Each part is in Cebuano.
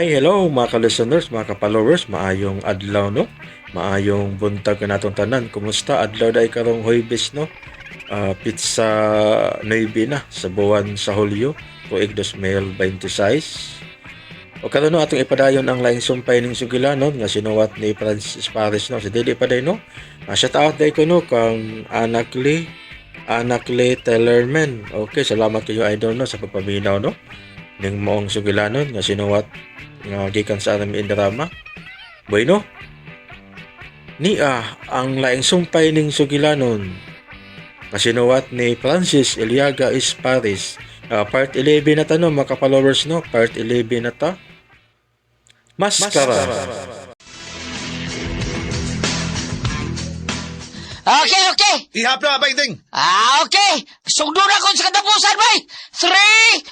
Hi, hello mga ka-listeners, mga ka-followers, maayong adlaw, no? Maayong buntag ka natong tanan. Kumusta? Adlaw dai karong Huwebes, no? Pizza 9 na sa buwan sa Hulyo, tuig 2026. O karon, no, atong ipadayon ang laing sumpay ning sugilanon nga sinuwat ni Francis Paris, no? Si dili pa day, no? Shout out day ko, no, kang Anakli Anakli Tellerman. Okay, salamat kayo, idol, no, sa pagpaminaw, no, ning maong sugilanon nga sinuwat nga gikan sa RMN Drama. Bueno, nia ang laing sumpay ning sugilanon nga sinuwat ni Francis Eliaga is Paris. Part 11 na ta, no, mga ka-followers, no? Part 11 na ta. Maskara. Okay. Ihap na, Bainting. Ah, okay. Sugdo na ko sa katapusan, bay. 3,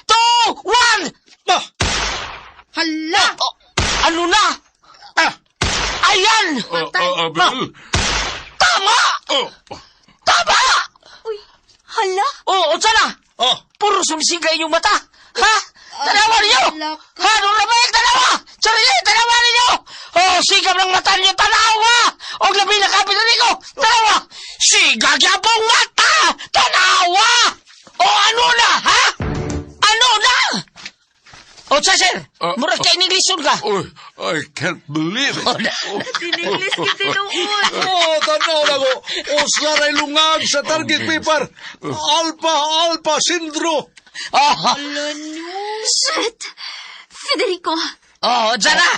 2, 1! Ah! Hala! Oh, ano na? Ah! Ayan! Patay. Abel! Tama! Oh, Tama! Uy, hala! Oh, unsa na? Oh! Puro sumisiga inyong mata. Ha? Tanawa ninyo! Hala ka. Ha? Ano na ba yung tanawa? Sarili, tanawa ninyo! Oh, sigam ng mata ninyo, tanawa! O labi na kapit na ninyo, tanawa! Siga gyapong mata! Tanawa! O ano na, ha? Ano na? O, sa sir, murag kay English ka. Oh, I can't believe it. Oh, na. Tininglis kita tinuod. Oh, tanaw na ko. Usla ray lungag sa target paper. Alpha, Alpha Syndrome. Oh, Hala, no. Shit! Federico, oh, dyan na.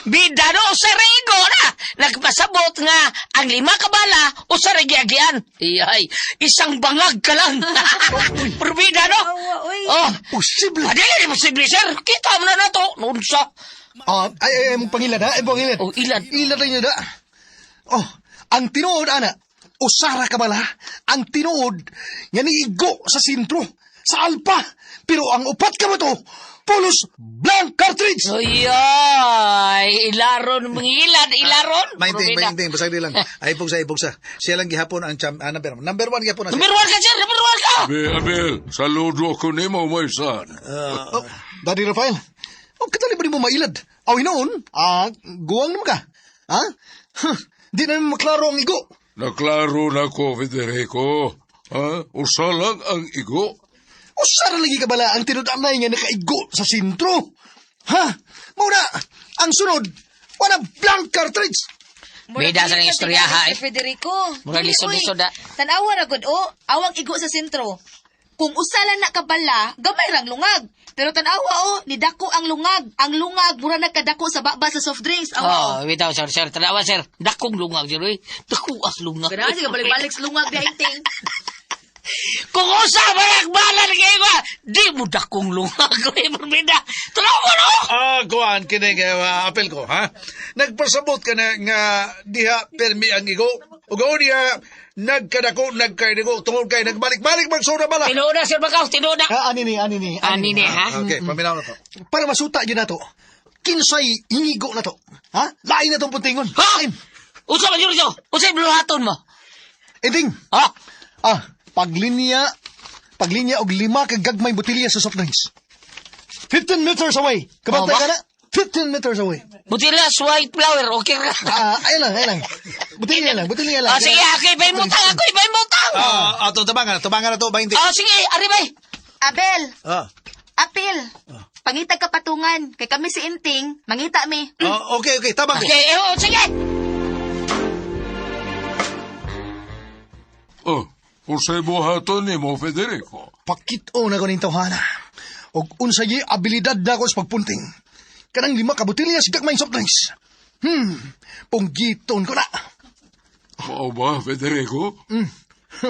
Bida no, sa Rigo na. Nagpasabot nga ang lima kabala o sa Rigiagian. Iyay, isang bangag ka lang. Pero bida no. Awa, uy. Oh, Posible. Adili, posible, sir. Kita mo na na to. Noon sa. Ah, ay, ay, ay, mong pangilan ha? Ay, pangilan. Oh, ilan? Ilan rin na. Oh, ang tinuod, ana, usara ka bala, ang tinuod, nga niigo sa sentro, sa alpa. Pero ang upat ka mo to, pulos blank cartridge. Ayay, ilaron, mga ilan, ilaron. Mainting, Pero bida. mainting. Basta di lang. Ay, pugsa, ay, pugsa. Siya lang gihapon ang champ, number, number one gihapon na siya. Number 1 ka, sir. Number 1 ka. Abel, Abel, saludo ako nimo, my son. Oh, Daddy Rafael, oh, katali ba di mo mailad? Aw, hinoon, guwang naman ka. Ha? Huh, di na naman maklaro ang igo. Naklaro na ko, Federico. Ha? Usa lang ang igo. Usara lagi ka bala ang tinud-anay nga nakaigo sa sentro. Ha? Muna, ang sunod, wala blank cartridge. Bida sa Murag istorya, ha, eh. si Federico. Murag Dili, lisod-lisod, uy. ah. Tanawa ra gud o, awang igo sa sentro. Kung usa lang na kabala, gamay rang lungag. Pero tanawa o, nidako ang lungag. Ang lungag mura nagkadako sa baba sa soft drinks. Awa Oh, bitaw, sir, sir. Tanawa, sir. Dakong lungag, sir. Uy. Dako ang lungag. o. Ganahan siya balik-balik sa lungag di ting. Kung usa man ang bala ng iwa, di mo dakong lungag. Uy, Morbida. Tanawa, no? Ah, kuan kini kay apel ko, ha? Nagpasabot ka na nga diha permi ang igo. Ug diha nagkadako nagkainigo tungod kay nagbalik-balik magsoda bala. Tinuod na, Sir Bakaw. Tinuod na. Ah, ani ni, ani ni. Ani ni, ha? Okay, paminaw na to. Para masuta yun na to. Kinsay inigo na to. Ha? Lain na tong puntingon. Ha? Lain. Usa man yun, sir. Usa yung buluhaton mo. Ending. Ha? Ah, paglinya og lima ka gagmay botelya sa soft drinks. 15 meters away. Kabantay Oh, ba? ka na? 15 meters away. Butilas, white flower. Okay ra. Ah, ayun lang, ayun lang. Botelya lang, botelya lang. Ah, sige, ako iba'y mutang. Ako iba'y mutang. Ah, ato tabangan na to, 20. Ah, sige, ari bay. Abel, Ah. Apil. Pangita ka patungan. Kay kami si Inting, mangita mi. Ah, okay, okay, tabang ko. Okay, eh, oh, sige. Oh, usay buhaton nimo, Federico. Pakit-o na ko ning tawhana. Og unsay abilidad na ko sa pagpunting. Kanang lima ka botelya sa gagmay soft drinks. Punggiton ko na. Mao ba, Federico?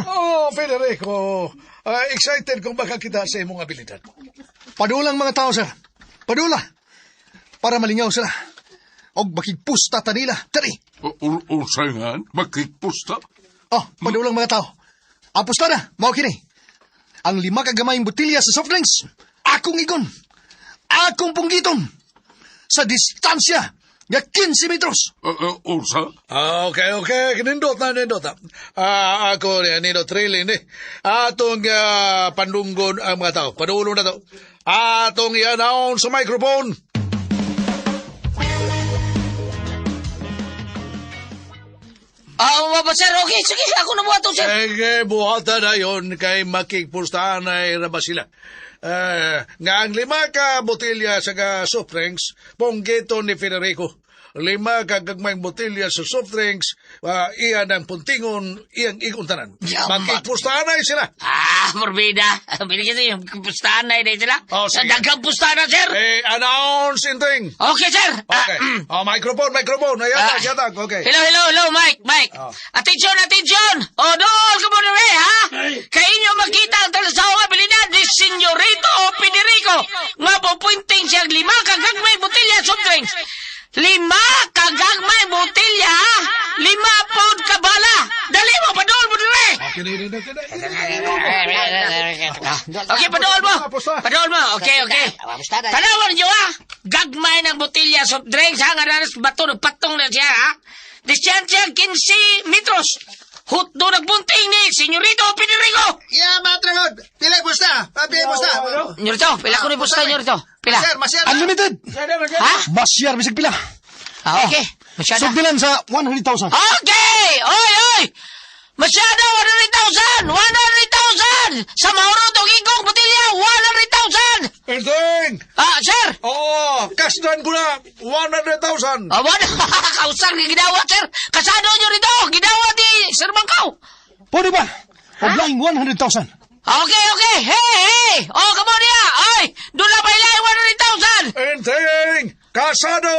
Oh, Federico. Ah, excited kung makakita sa imong abilidad. Padulang mga tao, sir. Padula. Para malingaw sila. Og makigpusta ta nila. Tari. Unsay nga? Makikpusta? Oh, padulang mga tao. Ang pusta na, mao kini. Ang lima ka gamayng botelya sa soft drinks, akong igon. Akong punggiton. Sa distansya nga 15 metros. Unsa? Ah, okay, okay. Nindot na, nindot na. Ah, ako ni nindot really ni. Atong pandunggon ang mga tao. Padulo na to. Atong i-announce sa microphone. Ah, uh, sir, okay, sige, ako na buhaton, sir. Sige, buhatan na yun kay makikpustahan ay ba sila. Eh, nga ang 5 ka botelya sa ka soft drinks, ponggito ni Federico. 5 ka gagmayng botelya sa soft drinks, iyan ang puntingon, iyang igon tanan. Yaman. Makikpustahan ay sila. Ah, morbida. Bili kasi yung pustahan na yun sila. Oh, Sa sige. daghang pustahan na, sir. Eh, announce inting. Okay, sir. Ah, Okay. Oh, microphone, microphone. Ay, yatag, Ah. yatag. Okay. Hello, hello, hello, Mike, Mike. Oh. Attention, attention! O, dool ka mo rin, ha? Kay inyo makita ang talasawa abilidad ni Senyorito Federico nga pupunting siyang 5 kagagmay botelya soft drinks. 5 kagagmay botelya, ha? 5 pod kabala. Dali mo, padool mo dire! Okay, na, na, na, na. Okay, padool mo. Padool mo. Okay, okay. Tanawan niyo, ha? Gagmay ng botelya soft drinks, ha? Nga nanas bato, patong na siya, ha? Distansya 15 metros. Hutdo nagbunting ni Senyorito Federico. Yeah, matrangod. Pila pusta. Pila pusta. Senyorito, pila ko ni pusta, Senyorito. Pila. Sir, masyar. Unlimited! Ha? Masyar, bisag pila. Ah, okay. Masyado. Sugdilan sa 100,000. Okay! Oy, oy! Masyado, 100,000! 100,000! Sa maurot og igong botelya, 100,000! Inting! Ah, sir! Oo, kasdan ko na 100,000. Ah, wala. Kausar nga ginawa, sir. Kasado nyo rito. Ginawa ni Sir Mangkaw. Pwede ba? Oblaing 100,000. Okay, okay. Hey, hey. Oh, come on niya. Ay, doon na pa ilay 100,000. Inting! Kasado!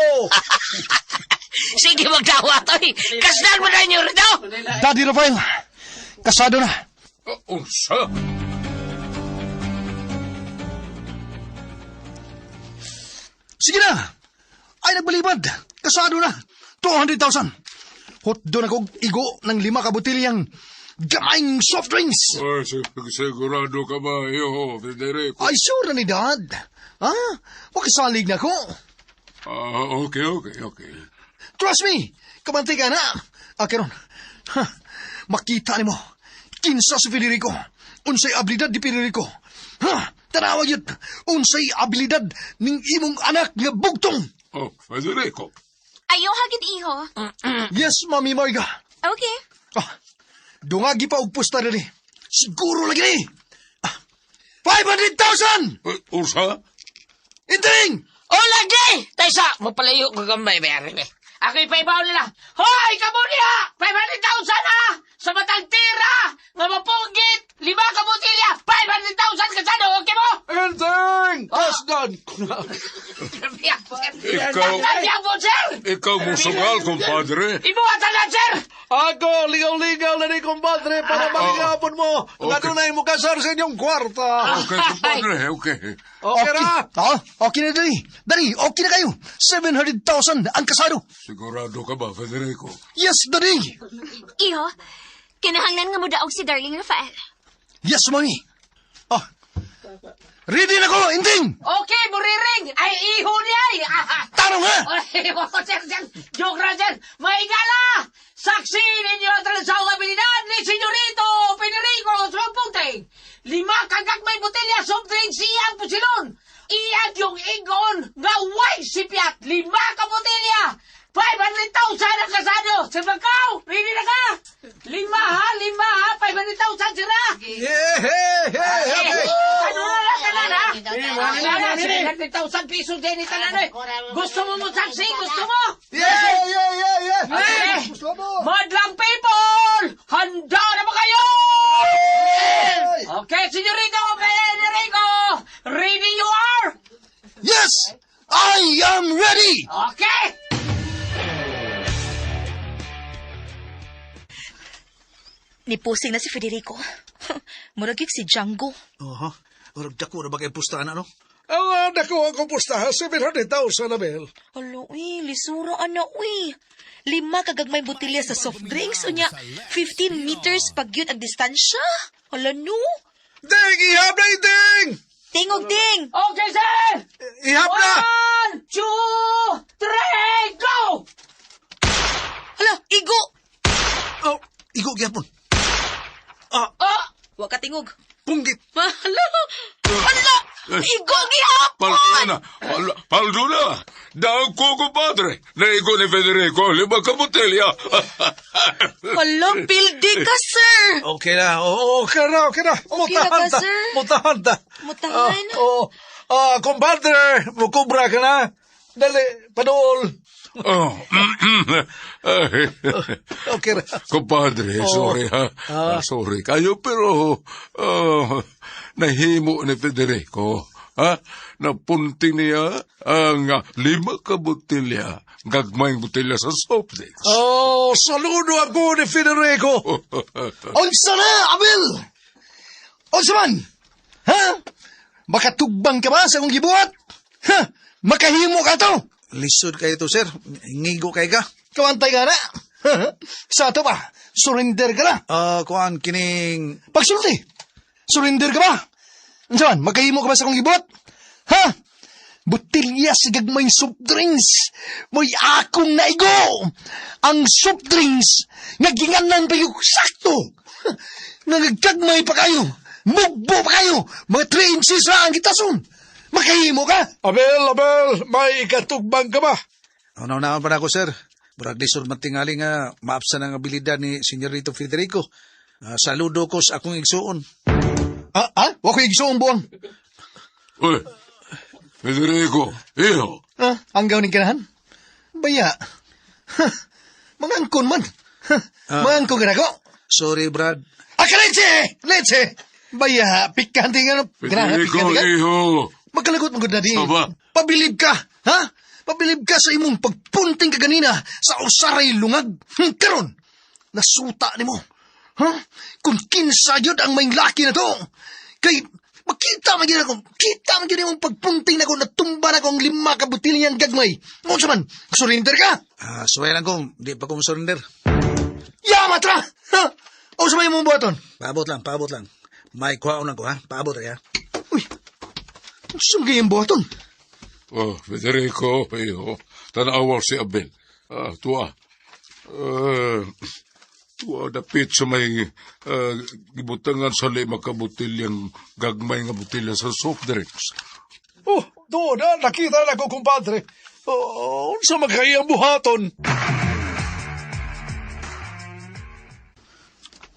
Sige, magdawa to. eh. Kasdan mo na nyo rito. Daddy Rafael, kasado na. Unsa? Sige na! Ay, nagbalibad. Kasado na. 200,000. Hot doon ako igo ng 5 ka botilyang gamayng soft drinks. Ay, sigurado ka ba, iho, Federico? Ay, sure na ni Dad. Ha? Wakisalig na ko. Ah, okay, okay, okay. Trust me! Kabantay ka na! Ah, karon. Ha, makita ni mo. Kinsa si Federico. Unsay abilidad ni Federico. Ha, tanawa yun. Unsay abilidad ning imong anak nga bugtong. Oh, Federico. Ayaw hagid, iho. Yes, Mami Marga. Okay. Ah, dungagi pa og pusta dali. Siguro lagi ni. Ah, 500,000! Unsa? Intring! O, lagi. Taysa, mapalayo ko gamay. Bayari eh. Ako'y paibaw nila. Hoy, kamo niya! 500,000 ha! Sa matang tira! Nga mapunggit! 5 ka botelya! 500,000 kasado! Okay mo? Enteng! Kasdan ko na. Ikaw po, sir! Ikaw musugal, kumpadre. Ibuhatan na, sir! Ako, ligaw-ligaw na ni kumpadre para maligapon mo. Okay. Nga dunay mo kasar sa inyong kwarta. Okay, kumpadre, okay. Okay ra. Ah, okay na dali. Dali, okay na kayo. 700,000 ang kasado. Sigurado ka ba, Federico? Yes, dali. Iho, kinahanglan nga mo daog si Darling Rafael. Yes, mami. Ah, ready na ko, Inting! Okay, muriring! Ay, iho niya! Ay! Tanong ha! Ay, wako, sir, sir! Joke ra, sir! Maigala! Saksi ninyo ang talansawang abilidad ni Senyorito Federico Sumpunting! 5 kagagmay botelya soft drinks iyang pusilon! Iyang yung ingon nga way sipiat! 5 ka botelya! 500,000 ang kasado! Sir Bangkaw, ready na ka! 5 ha, 5 ha, 500,000 sira! Yeah, hey, hey, okay. Ano na lang tanan ha? Ano na, 700,000 pesos din itanan eh. Gusto mo mo saksi? Gusto mo? Yeah, yeah, yeah, yeah. Okay. Gusto mo. Madlang people! Handa na ba kayo? Okay, Senyorito Federico! Ready you are? Yes! I am ready! Okay! Nipusing na si Federico. Murag yun si Django. Oho. Urag dako na ba kay pustahan ano? Ang dako ang pustahan, 700,000 na bel. Alo, uy, lisura ana, uy. 5 kagagmay botelya sa soft drinks, unya, 15 meters pag yun ang distansya. Hala, no. Ding! Ihap na, ding! Tingog, ting! Okay, sir! Ihap na! 1, 2, 3, go! Hala, igo! Oh, igo gyapon. Ah, Oh, Wa ka tingog. punggit. Hala! Hala! Igo gihapon! Paldo na. Paldo na. Daog ko, kumpadre. Naigo ni Federico, 5 ka botelya. Hala, pildi ka, sir! Okay na. Oo, okay na, okay na. Okay na ka, Mutahan ta. sir? Mutahan ta. Mutahan? Ah, oo. Ah, kumpadre, mukubra ka na. Dali, paduol. Oh. Ay. Okay na. Kumpadre, sorry ha. Ah, sorry kayo, pero nahimo ni Federico. Ha? Napunting niya ang 5 ka botelya, gagmayng botelya sa soft drinks. Oh, saludo ako ni Federico. Unsa na, Abel? Unsa man? Ha? Makatugbang ka ba sa akong gibuhat? Ha? Makahimo ka to? Lisod kayo to, sir. Ngigo kay ka. Kawantay ka na. Sa ato ba? Surrender ka na. Ah, kuan kining Pagsulti. Surrender ka ba? Unsa man? Makahimo ka ba sa akong gibuhat? Ha? Botelya sa gagmayng soft drinks. Mo'y akong naigo. Ang soft drinks nga ginganan pa yung sakto. Nga nagkagmay pa kayo. Mugbo pa kayo. Mga 3 inches ra ang gitason. Makahimo ka. Abel, Abel, may ikatugbang ka ba? Ano na pa na ako, sir. Murag lisod man tingali nga maapsan ang abilidad ni Senyorito Federico. Ah, saludo ko sa akong igsuon. Ah, ah? Wa ko'y igsuong buwang. Uy, Federico, iho. Ah, ang gawin kanahan? Baya. Ha, mga angkon man. Ha, mga angkon ka na ko. Sorry, Brad. Ah, ka leche! Leche! Baya, pikante nga. no. Ganahan, Federico, pikante ka. iho. Magkalagot mo na di. Aba. Pabilib ka, ha? Pabilib ka sa imong pagpunting ka ganina sa usaray lungag. Karon, nasuta nimo. Ha? Kung kinsa yun ang may laki na to. Kay, makita man gyud ako, kita man gyud imong pagpunting nako, natumba na ko ang 5 ka botilyang gagmay. Unsa man, surrender ka? Ah, suway lang ko, di pa ko surrender. Yama tra! Ha? Unsa man imong buhaton? Paabot lang, paabot lang. May kuhaon lang ko, ha? Paabot, ha? Uy, unsa man gayong buhaton? Oh, Federico, iho. Tanawa si Abel. Ah, tuwa. Ah, tuwa dapit sa may gibutangan sa 5 ka botilyang gagmay nga botelya sa soft drinks. Oh, doon na, nakita na ko, kumpadre. Oh, unsa man kay ang buhaton?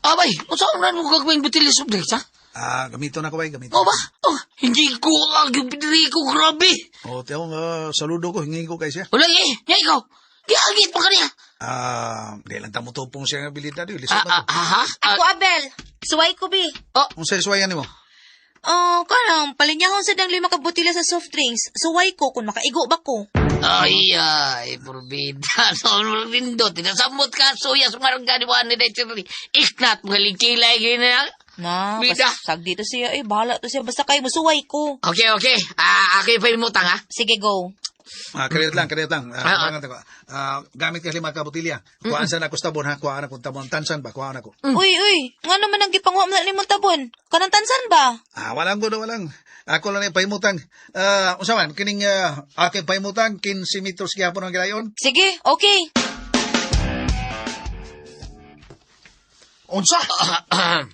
Abay, unsa man mo gagawin botelya soft drinks, ha? Ah, gamito na ko, bay, gamito. O ba? Oh, hindi ko ang Federico, grabe. Oh, tiyaw, saludo ko, hingi ko kay siya. Wala eh, nya ikaw. Giagit pa kaniya. Ah, di lang tamo tupong siya ang abilidad. eh. Lisod Ah, na ah, to. ah, ha? Ah, Ako, Abel. Suway ko, bi. Unsa suwayan nimo? Oh, kanang palinyahon sa dang 5 ka botelya sa soft drinks. Suway ko kung makaigo ba ko. Ay, ay, porbida. No, nindot. Tinasamot ka, suya, sumarang ganiwan ni Dexter. Iknat, mga ligkilay, ganyan. Na, Bida. sag dito siya. Eh, bahala to siya. Basta kayo, musuway ko. Okay, okay. Ah, ako yung pahimutang, ha? Sige, go. Ah, karet lang, karet lang. Ah, Ah, kuhaan ako. Ah, gamit ka 5 ka botelya. Kuhaan sa na tabon ha, kuhaan ako tabon tansan ba, kuhaan ako. Uy, uy. Nga naman ang gipanguha mo na nimong tabon. Kanang tansan ba? Ah, walang gulo, walang. Ako lang ay pahimutang. Ah, unsa man kining aking pahimutang 15 metros gihapon ang gilayon. Sige, okay. Unsa? Ha?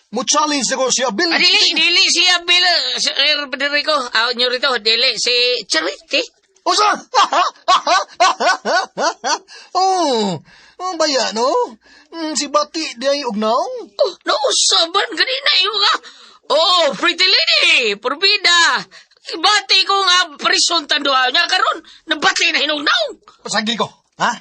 Mo challenge na ko si Abel. Ah, dili, dili si Abel, Sir Federico. Ah, nyo rito, dili si Charity. Unsa? Oh, oh, baya no? Si Bati di ay ugnaw. Oh, nausaban, ganina yung ka. Oh, pretty lady, porbida. Bati ko nga prison tanduha niya karon, nabati na hinugnaw. Pasagi ko, ha?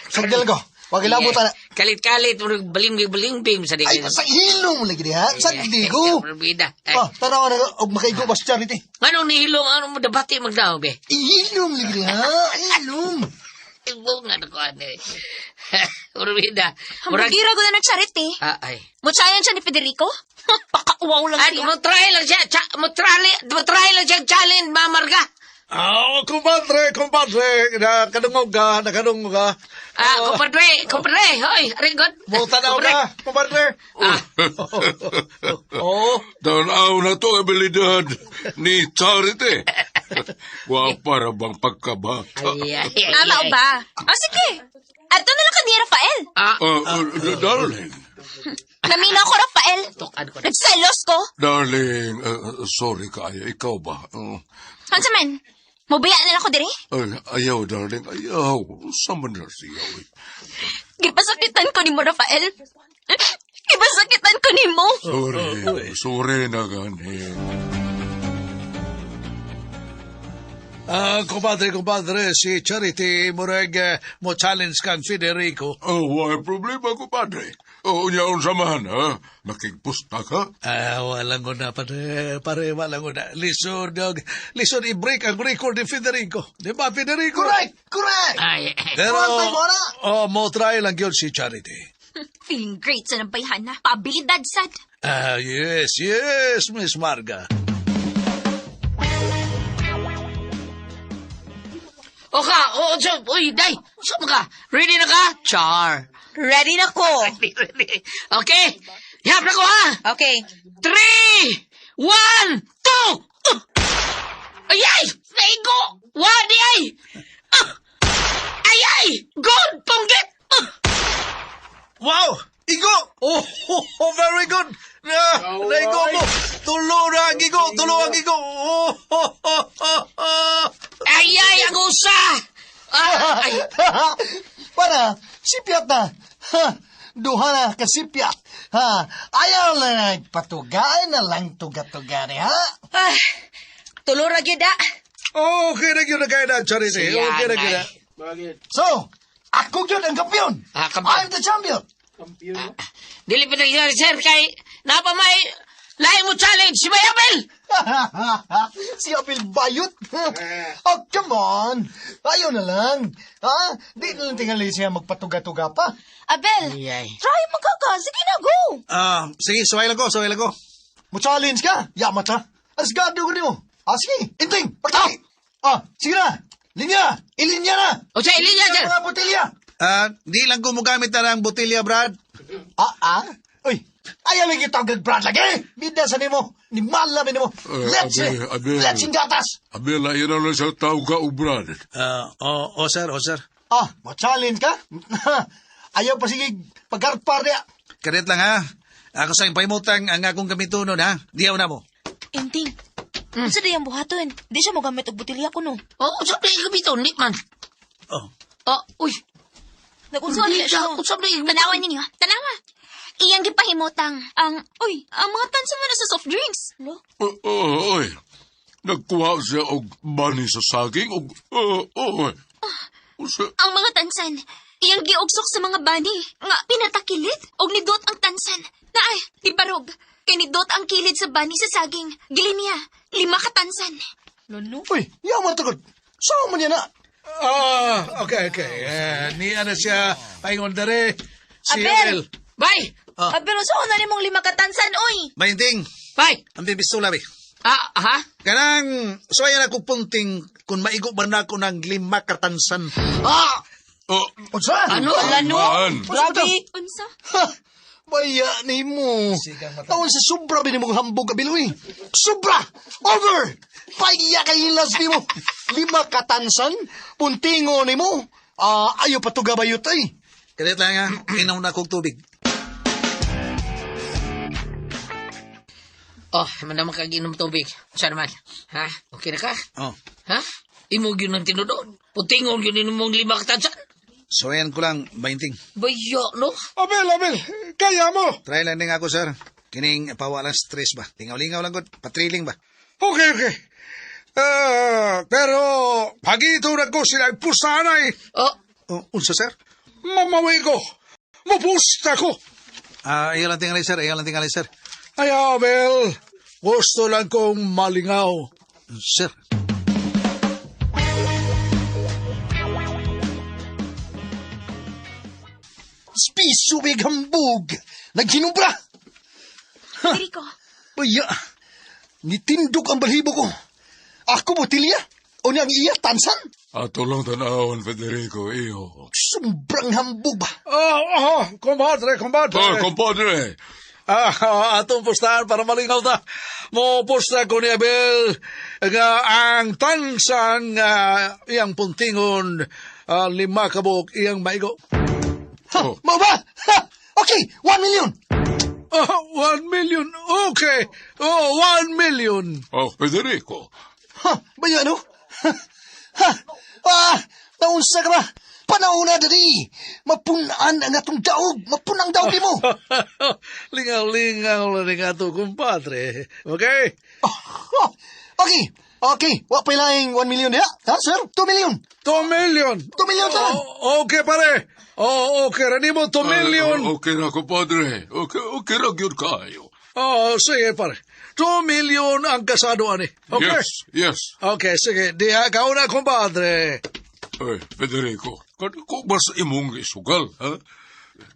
Sagdal ko. Wag ilabot ana. Kalit-kalit, baling-baling sa Ay, sa hilom lagi diha. Sagdi ko. Porbida. Ay, Oh, tanaw na og makaigo ba si Charity? Anong nihilong, anong dabati magdaw, be? Ihilom lagi diha. Ihilom. Ibong nga na ko, ano eh. Porbida. Hamburgira ko na ng charity. Ah, ay. Mo-challenge siya ni Federico? Pakauwaw lang Ay, siya. mo try lang siya. Cha, mo try lang siya challenge, mamarga. Ah, kumpadre, kumpadre, nakadungog ka, nakadungog ka. Ah, kumpadre, kumpadre, hoy, ringgot. Mo tanaw ka, kumpadre. Ah, Oo. Tanaw na to abilidad ni Charity. Wa para bang pagkabata. ay, ay, ay. Tama o ba? Ah, sige. Ato na lang ka ni Rafael. Ah, Ah, darling. Namina ko, Rafael. Tukan ko na. Nagselos ko? Darling, sorry kaayo. Ikaw ba? Oh. Unsa man? Mubaya na lang ko diri? Ay, ayaw, darling. Ayaw. Sa man na siya. Oy. Gipasakitan ko nimo, Rafael. Gipasakitan ko nimo. Sorry. Sorry na gani. Ah, kumpadre, kumpadre, si Charity murag mo challenge kang Federico. Oh, why problema, kumpadre? Oh, unya unsa man, ha? Makigpusta ka? Ah, walang una, pare, pare, walang una. Lisod, dog. Lisod, i-break ang record ni Federico. Di ba, Federico? Correct! Correct! Ay, Pero, Kuwantay mo na. oh, mo try lang yun si Charity. Feeling great sa nabayhan na. Paabilidad sad. Ah, yes, yes, Miss Marga. Oka, oo, so, uy, day, saan ka? Ready na ka? Char. Ready na ko. Ready, ready. Okay. Yap na ko, ha? Okay. 3, 1, 2! Ay, ay! Naigo! One, di ay! Ah! Ay, ay! Good! Punggit! Ah! Wow! Igo! Oh, oh, oh, very good! Na, naigo mo! Tulo na ang igo! Tulo ang igo! Oh, oh, oh, oh, oh. Ay, ay! Ang usa! Ah, ay! Para, sipyat na. Ha, duha na kasipyat. Ha, ayaw na nagpatugaan na lang tuga-tuga ni, ha? Ay, tulo ra gyud ah. Okay na yun na kaya na, Charity. Siya, Okay na yun na. ay. So, ako yun ang kampiyon. Ah, kampiyon. I'm the champion. Dili pa tayo, sir, kay napamay lahi mo challenge si Mayabel! Si Apil Bayot. Oh, come on. Ayaw na lang. Ha? Di na lang tingali siya magpatuga-tuga pa. Abel, Ay, ay. try mo ka ka. Sige na, go. Ah, sige, suway lang ko, suway lang ko. Mo-challenge ka? Yamat ha? Asgado ko nimo. Ah, sige. Inting, pagtaki. Ah, sige na. Linya. Ilinya na. O siya, ilinya, sir. Mga botelya. Ah, di lang gumagamit na ng botelya, Brad. Ah, ah? Uy, ayaw lang yung tawag Brad lagi. Bida sa nimo. Ni malam nimo. Eh, Let's, Abel, Abel. let's gatas. Abel, ayaw na lang sa tao ka, o Brad. Ah, oh, oh, sir, oh, sir. Ah, mo-challenge ka? Ayaw pa sige pagkarpar niya. Karit lang, ha? Ako sa impahimutang ang akong gamitonon, ha? Diyaw na mo. Inting, unsa day ang buhaton? Di siya mogamit og botelya ko no. Oh, usap na gamiton, di man. Oh. Oh, uy. Nagunsa Di niya siya. Usap na gamiton. Tanawa ninyo, ha? Tanawa. Iyang gipahimutang ang, uy, ang mga tansa man na sa soft drinks. Lo? Oh, oh, oy. Nagkuha siya og bani sa saging og oh, oy. Usa, Ang mga tansan, iyang giugsok sa mga bani, nga pinatakilid, og nidot ang tansan. Naay, tibarog, kay nidot ang kilid sa bani sa saging. Gilinya, 5 ka tansan. Lo no. Uy, yaman tagod. Saan man yan na? Ah, okay, okay. Eh, ni ano siya, paingon dere. Si Abel! Abel. Bay! Ah. Abel, unsa na nimong 5 ka tansan oy? Bainting, Bay! ang pipistola, be. Ah, ha? Kanang, suwayan ako punting kung maigo ba na ako ng 5 katansan. Ah! oh, Unsa? Ano? Ala no. man. Grabe. Unsa? Ha! Baya ni mo. Sigang mata. Taon sa sobra ba ni mong hambog, Abel, uy. Sobra! Over! Paya kay hilas ni mo. 5 katansan, puntingo ni mo. Ah, ayaw patuga bayot ay. Kalit lang, ha? Inaw na akong tubig. Oh, man naman kag inom tubig. Saan naman? Ha? Okay na ka? Oh. Ha? Imo gyud ang tinudon. Putingon gyud nimong 5 ka tansan. Suwayan ko lang, bainting. Bayo, no? Abel, Abel, kaya mo! Try lang din ako, sir. Kining pawalang stress ba? Lingaw-lingaw lang gud, patriling ba? Okay, okay. Ah, pero pagito na ko sila pusanay. Oh, Oh, unsa, sir? Mamawi ko. Mapusta ko. Ah, ayaw lang tingali, sir. Ayaw lang tingali, sir. Ay, Abel. Gusto lang kong malingaw. Sir. Spiso big hambog. Naghinubra. Federico, Baya. Nitindog ang balhibo ko. Ako botilya. O niyang iya, tansan. Ato lang tanawon, Federico, iyo. Sumbrang hambog ba? Oh, oh, compadre, compadre. Oh, compadre. Ah, atong pustahan para malingaw ta. Mo pusta ko ni Abel nga ang tansan nga iyang puntingon 5 kabuk iyang maigo. Ha, Oh. Mao ba? Ha! Okay, 1 million. Oh, 1 million. Okay. Oh, 1 million. Oh, Federico. Ha, ba ano? Ha, ah, naunsa ka ba? Panahon na, daddy. Mapunan ang atong daog. Mapunang daog mo. Lingaw-lingaw lang nga to, kumpadre. Okay? Oh, okay, okay. Wa pa laing 1 million diha. Ha, sir? 2 million. 2 million. 2 million tanan. Oh, okay, pare. Oh, okay. Ranimo, 2 million. Ah, okay ra, kumpadre. Okay, okay ra gyud kayo. Oh, sige, pare. 2 million ang kasado, ani. Okay? Yes. Okay, sige. Diha ka una, kumpadre. Ay, Federico, kadako ba sa imong isugal, ha?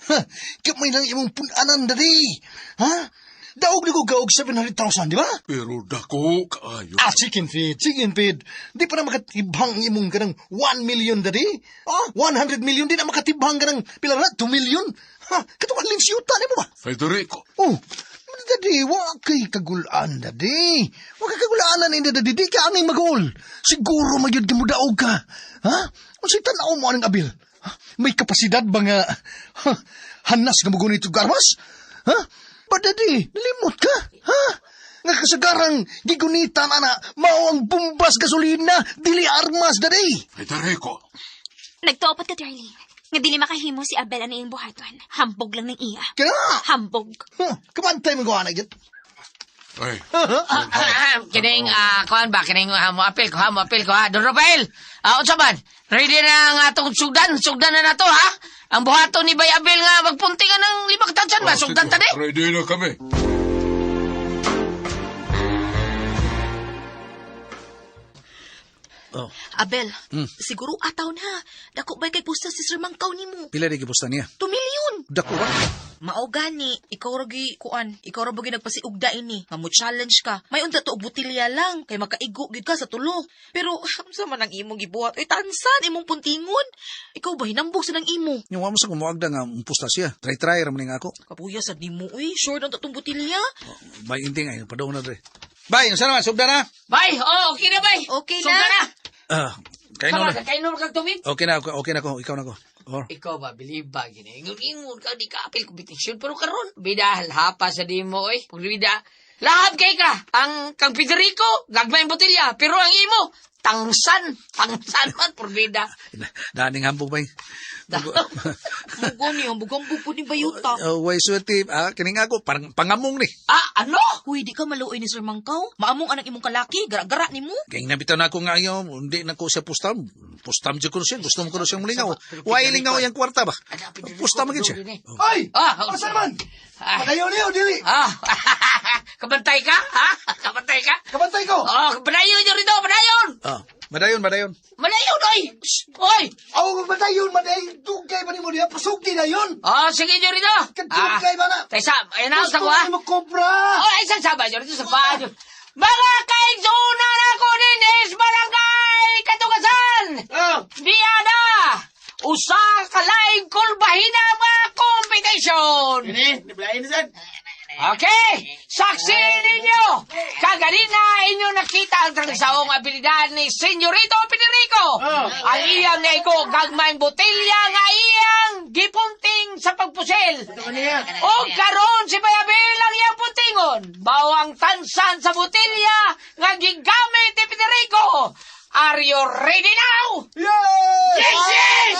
Ha, gamay lang imong punanan, daddy. Ha? Daog ni ko gaog 700,000, di ba? Pero dako kaayo. Ah, chicken feed, chicken feed. Di pa na makatibang imong kanang 1 million, daddy. Ah, 100 million, di na makatibang kanang pila na, 2 million. Ha, katong linsiyuta ni mo ba? Federico, Oh, daddy, wa kay kagulaan, daddy. Wa kay kagulaanan ni daddy. Di ka angay mag-ul. Siguro magyud ka mo daog ka. Ha? Unsay tan-aw mo anang abil? Ha? May kapasidad ba nga ha, hanas nga mugunit og armas? Ha? Ba, daddy, nalimot ka? Ha? Nga kasagarang gigunitan ana, mao ang bumbas gasolina, dili armas, daddy. Federico. Nagtuopot ka, darling. Nga dili makahimo si Abel ano iyang buhaton. Hambog lang ng iya. Kaya, Hambog. huh, kamantay mo gawa na gyud. Ay, Kining kuan ba kining mo apil ko ha, mo apil ko ha. Don Rafael. Unsa man? Ready na ang atong sugdan, sugdan na nato ha. Ang buhaton ni Bay Abel nga magpunti ka ng 5 tansan ba, oh, sugdan sige, ta ni. Ready na kami. Oh, Abel, siguro ataw na. Dako ba kay pusta si Sir Mangkaw nimo? Pila di gipusta niya? 2 million. Dako ba? Mao gani, ikaw ra gi kuan, ikaw ra ba gi nagpasiugda ini nga mo challenge ka. May unta to og botelya lang kay makaigo gyud ka sa tulo. Pero unsa man ang imong gibuhat? Uy, tansan imong puntingon. Ikaw ba hinambog sa nang imo? Yung wa mo sa kumuagda nga umpusta siya. Try-try ra man nga ako. Kapuya sad nimo uy, sure na tong botelya. Bay, inting ay, padung na dre. Bay, unsa naman, sugda na? Bay, oh, okay na bay. Okay na. Sugdan na. Ah, kayo Sama na. ka kainom kag tubig. Okay na, okay, okay na ko. Ikaw na ko. Oh. Ikaw ba, believe ba, gini? Ingon-ingon ka, di ka apil competition. Pero karon bida, hapa sa di mo, oy. Pag bida, lahab kay ka. Ang kang Federico, gagmay ang botelya. Pero ang imo, tangsan. Tangsan man, porbida. Daning hambog, bay. Mugo ni, hambog-hambog po ni bayuta. Oh, way swerte. Ah, kining ako, parang pangamong ni. Ah, ano? Uy, di ka maluoy ni Sir Mangkaw. Maamong anang imong kalaki, gara-gara nimo. Kaya nabitaw na ako nga ayaw, hindi na ko siya pustam. Pustam dyan ko na siya. Gusto mo ko na siyang mulingaw. Way lingaw yung kwarta ba? Pustam magin siya. Oh. Ay! Ah, Asa naman? Ah. Padayon niyo, dili. Ah, kabantay ka? Ha? Kabantay ka? Kabantay ko. Oh, padayon nyo rito, padayon! Ah, madayon, madayon. Madayon, oy! Shh, oy! Aw, madayon, madayon. Dugay pa nimo diha. Pasugdi na yun. Oh, sige nyo rito. Kadugay ba na? Taysa, ayun na, sa Gusto kuha. mo kobra. Oh, ay, isang saba nyo rito sa paa nyo. Mga kaigsunan ako ninis Barangay Katugasan! Oh. Diana! Usa ka laing kulbahina mga competition! Ini, niblain na sad. Okay, saksi ninyo! Kaganina inyo nakita ang trangsaong abilidad ni Senyorito Federico. Ang iyang naigo gagmayng botelya nga iyang gipunting sa pagpusil. O karon si Bayabel ang iyang puntingon. Bawang tansan sa botelya nga gigamit ni Federico. Are you ready now? Yes! Yes!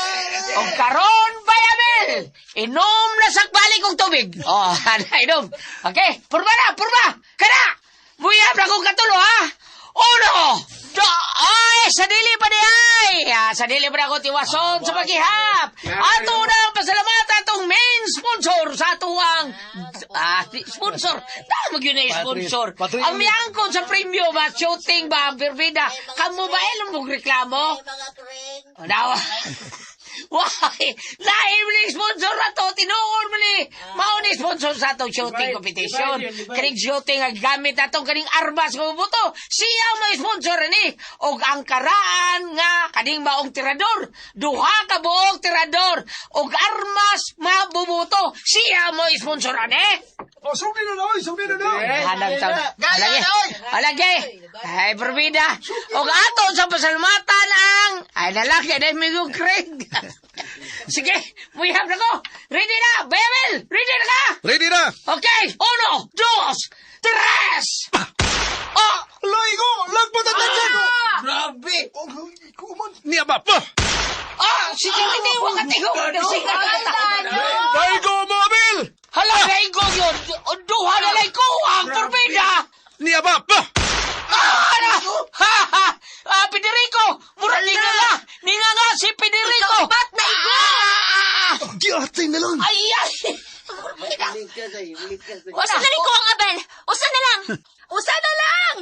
O karon Bayabel, inom na sa balik kong tubig. Oh, ana inom. Okay, purma na, purma. Kana. Muyab na kong katulo ha. Uno, do, ay, sa dili pa ni ay. Ah, sa dili pa na ako tiwason sa paghihap. Ato na ang pasalamatan atong main sponsor sa atuang sponsor. Tama gyud na yung sponsor. Ang miyangkon sa premyo ba shooting ba ang berbida. Kamo ba ilong mong reklamo? Dawa. Why? Laim ni sponsor na to. Tinuon mo ni. Mao ni sponsor sa atong shooting competition. Kaning shooting ang gamit atong kaning armas nga buto. Siya ang may sponsor ni. Og ang karaan nga kaning maong tirador. Duha ka buong tirador. Og armas mabubuto. Siya mo sponsor ani. Oh, sugdi na na, oy, sugdi na na. Hanag taon. Alagi. Alagi. Ay, perbida. Og ato sa pasalamatan ang... Ay, lalaki. Ay, may Craig. Sige, muyab na ko. Ready na. Bayabel, ready na ka. Ready na! Okay, uno, dos, tres! Oh! Laigo! Lagpot ang tansan! Grabe! Oh, igo man. Niya ba? Pa! Ah, sige, hindi, wag ka tigo. Sige, Daigo mo, Abel! Hala, naigo yun. Duha na lang ko ang turbina. Niya ba? Pa! Ah, hala! Ha, ha! Ah, Federico! Mura ninga nga! Ninga nga si Federico! Ikapat na igo! Ah! Giatay na lang. Ay, ay! Turbina! Usa na rin ko ang Abel. Usa na lang. Usa na lang!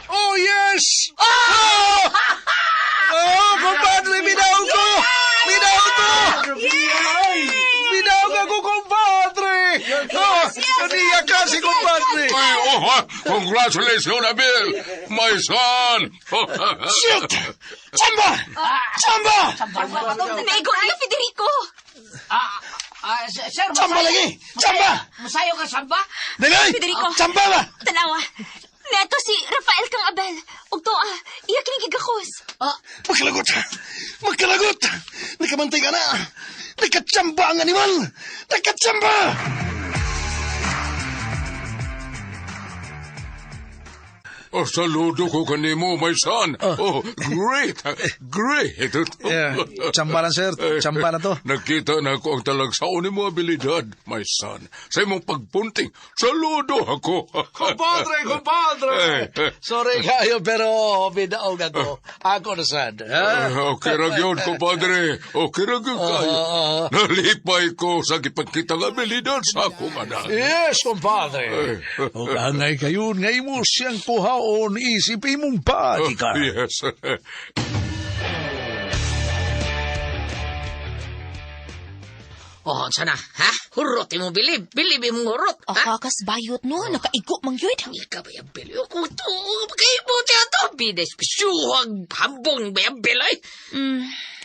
Oh, yes! Oh! Oh, compadre, minaw ko! Minaw ko! Minaw ka ko, compadre! Oh, kaniya ka si compadre! Ay, oh, ha? Congratulations, Abel! My son! Shoot! Chamba! Chamba! Naigo niya, Federico. Ah, ah, sir, Chamba masayo- lagi! Chamba! Masayo ka, samba? Dali! Federico. Chamba ba? Tanawa. Neto si Rafael kang Abel. Ug to ah, iya kining gigakos. Ah, Magkalagot! Magkalagot! Nakamantay ka na! Nakachamba ang animal! Nakachamba! Oh, saludo ko kanimo, my son. Oh, great, great. Yeah, tsamba lang, sir. Tsamba na to. Nakita na ko ang talagsaon ni mo abilidad, my son. Sa imong pagpunting, saludo ako. Compadre, compadre! Sorry kayo, pero bidaog ako. Ako na sad. Ha? Okay ra gyud, compadre. Okay ra gyud kayo. Nalipay ko sa gipagkitang abilidad sa akong anak. Yes, compadre. O angay kayo, ngay mo siyang kuhaon, isip imong bodyguard. Yes. Oh, sana, ha? Hurot imo bilib. Bilib imong hurot, ha? Akakas bayot no, nakaigo mang yun. Ika ba yung bel? Kung to, kay mo siya to. Bides, pisuhag, hambong ba yung bel, ay?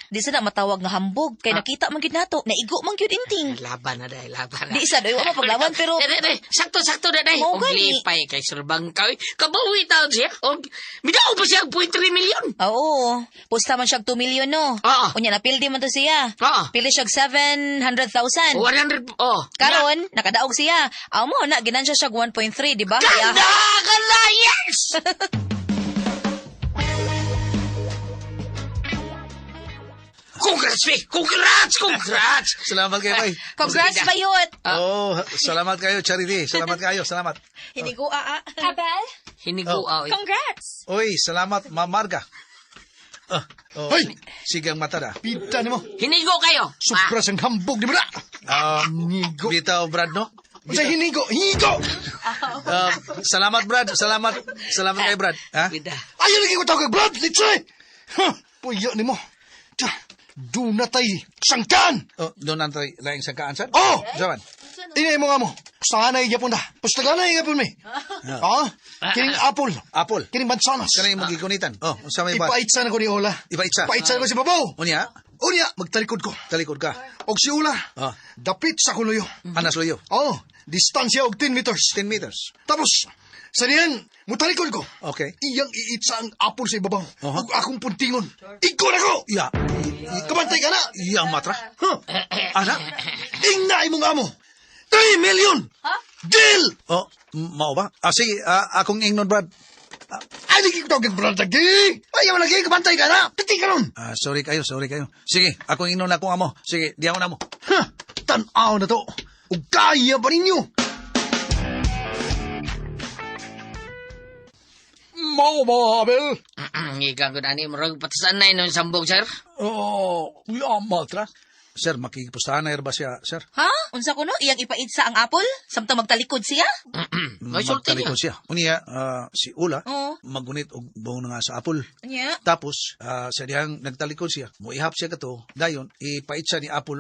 Di sa na matawag nga hambog kay nakita man gyud nato, naigo man gyud inting. Laban na dahil, laban na. Di sa doy wa mapaglaban pero Dai, dai, sakto, sakto na dai. Mao Og gani. lipay kay Sir Bangkaw. Kabawi taon siya. Og, midaw pa siya ang 0.3 million. Oo. Pusta man siyag 2 million no. Oo. Unya napildi man to siya. Oo. Pili siyag 700,000. 100, oh. Karon nakadaog siya. Aw mo na ginansya siya 1.3, di ba? Kaya Ganda! Ganda! Yes! Congrats, Vic! Congrats! Congrats! Salamat kayo, bay. Congrats bayot. Oh, salamat kayo, Charity. Salamat kayo, salamat. Hinigo aa. Abel, Hinigua, oy. congrats. Uy, salamat, Ma'am Marga. Ah, oh, Hoy! Sigang mata na. Pita ni mo! Hinigo kayo. Ah, Sobra sang hambog ni mo na! Nigo. Bitaw, Brad, no? Sa hinigo! Hinigo! Ah, salamat, Brad. Salamat. Salamat kayo, Brad. Ha? Bida. Ayaw lagi ko tawag kag Brad! Litsoy! Ha! Puyo ni mo! Tsa! Doon na tay sangkaan! Oh, doon ang tayo laing sangkaan, sir? Oh! Jaman. Inay mo nga mo. Pustahanay gyapon ta. Pustaganay gyapon mi. Ha? Kining apple. Apple. Kining mansanas. Kanang imong gigunitan. Oh, unsa may ba? Ipaitsa na ko ni Ola. Ipaitsa. Paitsa na ko si Babaw. Unya, Unya, magtalikod ko. talikod ka. Og si Ula, Ah. dapit sa kuluyo. Anas luyo. Oh, distansya og 10 meters. 10 meters. Tapos, sa diyan, mutalikod ko. Okay. Iyang iitsa ang apple sa ibabaw. Aha. Ug akong puntingon. Iko na ko! Ya. Kabantay ka na! Iyang matra. Huh? Ana? Ingna imong amo! 3 million! Deal! Oh, mao ba? Ah, sige, ah, akong ingnon, Brad. Ay, lagi ko tawag kag brad lagi! Ayaw lagi, kabantay ka na! Piti ka nun! Ah, sorry kayo, sorry kayo. Sige, akong ingnon akong amo. Sige, diyaw na mo. Ha! Tanaw na to! Ug kaya pa ninyo! Mao ba, Abel? Ikaw ko na ni Murag patasan na yun sambog, sir. Oh, iyang matra. Sir, makikipustahan na ba siya, sir? Ha? Unsa kuno iyang ipaitsa ang apple samtang magtalikod siya? May sulti niya. Magtalikod siya. Unya, ah, si Ula, Oo. magunit og buong na nga sa apple. Unya. Tapos, ah, sa diyang nagtalikod siya, muihap siya kato, dayon, ipait siya ni Apple,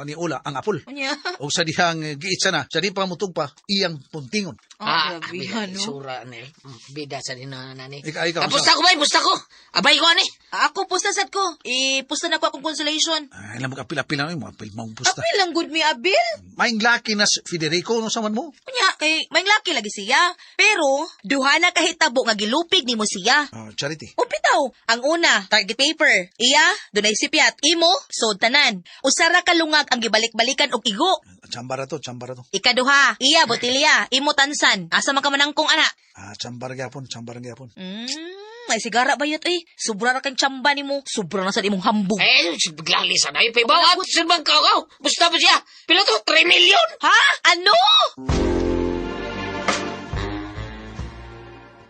ni Ula, ang apple. Unya. O sa dihang giitsa na, sa di pa mutug pa, iyang puntingon. Oh, Ah, grabe, bida, ano? sura ni. Bida sa din na nani. Ikaw, Ah, pusta ko ba? Pusta ko. Abay ko ani. Ako pusta sad ko. Ipusta na ko akong consolation. Ay, alam mo kapila-pila mo, apil mong pusta. Apil lang good mi abil. Maing laki na si Federico, no saman mo? Unya kay may laki lagi siya. Pero duha na kahitabo nga gilupig nimo siya. Ah, charity. O bitaw, ang una, target paper. Iya, dunay sipyat. Imo, sod tanan. Usara ka lungag ang gibalik-balikan og igo. Chambara to, chambara to. Ikaduha, iya botilya, imo tansan. Asa man ka manangkong ana? Ah, chambara gyapon, chambara gyapon. May sigara ba yun, eh? Sobra ra kang tsamba nimo. Sobra na sa imong hambog. Eh, biglang lisa na. Ipabaw at Sir Mangkaw. Basta ba siya? Pila to? 3 million? Ha? Ano?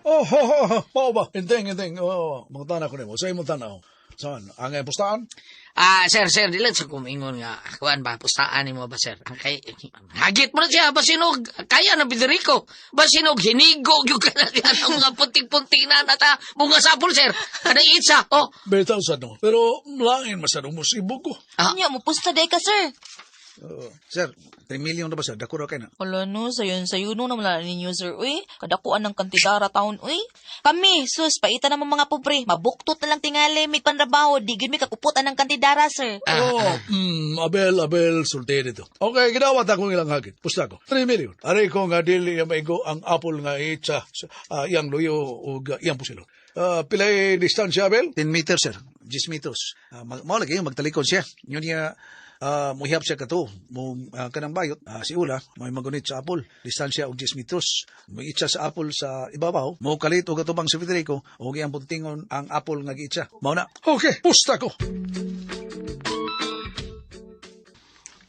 Oh, ho, ho, ho. Mao ba? Enteng, enteng. Oh, mga tanaw ko nimo. Sa imong tanaw. Saan? Ang pustahan? Ah, sir, sir, dili sa kumingon nga. Kuan ba, pustaan nimo ba, sir? Ang Kay, hagit mo na siya, basinog, kaya na Federico. Basinog, hinigo, yung ka na siya ng mga punting-punting na nata. Bunga sapol, sir. Kada itsa, oh. Bitaw sa no. Pero lain masadong musibog ko. Ah. Nya, mo pusta day ka, sir. Sir, 3 million na ba sir? Dako ra kay na. Wala no, sayon sayo no naman na ninyo, sir. Uy, kadakuan ng kantidara taon, uy. Kami, sus, paita naman mga pobre. Mabuktot na lang tingali, may panrabaho. Di gyud mi kakuputan ng kantidara, sir. Oh, Abel, Abel, sulti dito. Okay, ginawat akong ilang hagit. Pusta ko. 3 million. Aray ko nga dili ya maigo ang apple nga itsa, iyang luyo ug iyang pusilo. Pilay distansya, Abel? 10 meters, sir. 10 meters. Mao lagi yung magtalikod siya. Yun niya, muhiyap siya kato. Mo, kanang bayot, si Ula, may magunit sa apple. Distansya og 10 meters. Muitsa sa apple sa ibabaw. Mo kalit og atubang si Federico, og iyang puntingon ang apple nga giitsa. Mao na. Okay, pusta ko.